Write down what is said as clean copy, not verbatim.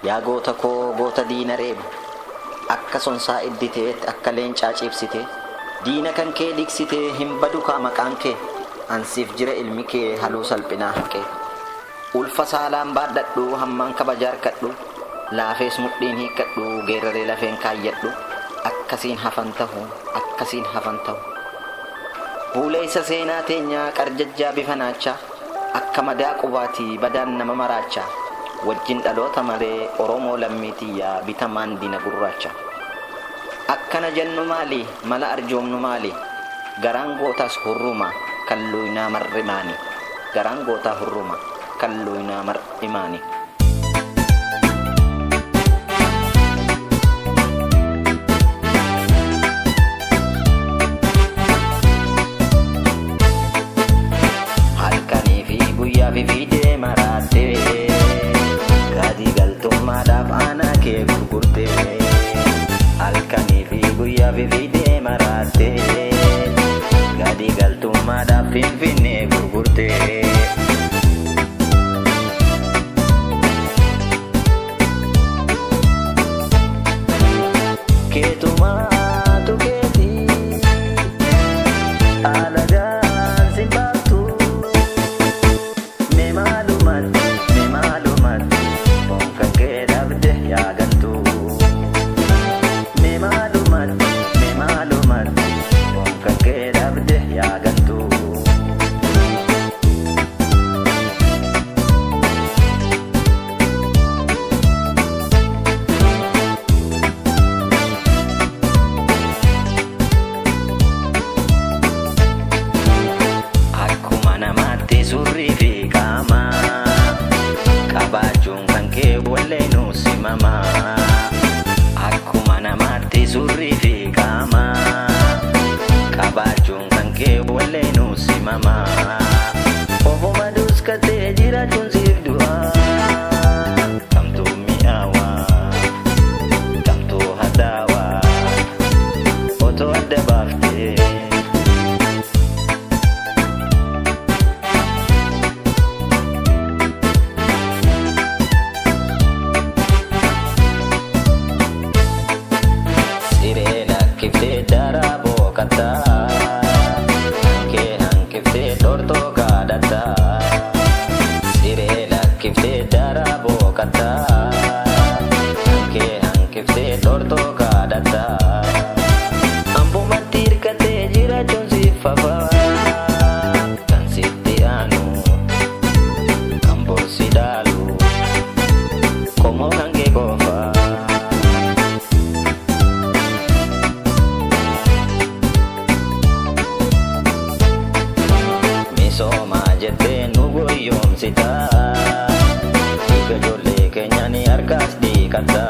Yaa goota koo goota diina reebu, akka sonsaa idditeet akka leencaa ciibsite, diina kan kee dhigsitee hin badu kaa maqaan kee, ansiif jira ilmi kee haluu salphinaa haqee. Ulfa saalaan baadhadhu hammaan kabaja harkadhu, laafees mudhiin hiikkadhu geeraree lafeen kaayyadhu, akkasiin hafan tahu akkasiin hafan tahu. Buuleessa seenaa teenyaa qarjajjaa bifa naachaa, akka madaa qubaatii badaan nama maraachaa, wajjin dhaloota malee Oromoo lammii tiyyaa bitamaan diina gurraacha. Akkana jennu maali mala arjoomnu maali garaan gootaas hurruma kan luynaa mar'imaani garaan gootaa hurruma kan luynaa mar'imaani. Halkanii fi guyyaa fifiidee maraattee gadi galtummaadhaaf aanaa kee gurgurtee. Halkanii fi guyyaa fifiidee maraattee gadi galtummaadhaaf finfinnee gurgurtee. Keetumaatu keetii alagaan si baaftu mee maalumatti mee maalumatti foon kee dhabde yaa gantu. Mee maalumatti mee maalumatti foon kee dhabde yaa gantu. Akkuma namaatti surrii fi qaama qabaachuun kan kee walleenuu simama. Akkuma namaatti surrii fi qaama qabaachuun kan kee walleenuu simama. Ofuma duskatee jiraachuun siif du'a. Kamtuu mi'aawaa kamtuu hadhaawaa otoo adda baaftee. Siree lakkiftee daraa booqattaa kee hanqiftee dhortoo kaadhattaa. Siree lakkiftee daraa booqattaa kee hanqiftee dhortoo kaadhattaa. Ambumatti hirkattee jiraachuun siif fafaa kan sitti aanu kan borsi dhaalu qomoo kan kee qofaa. Misooma jettee nu goyoomsita. Dhiiga ijoollee keenya ni harkaas dhiqatta.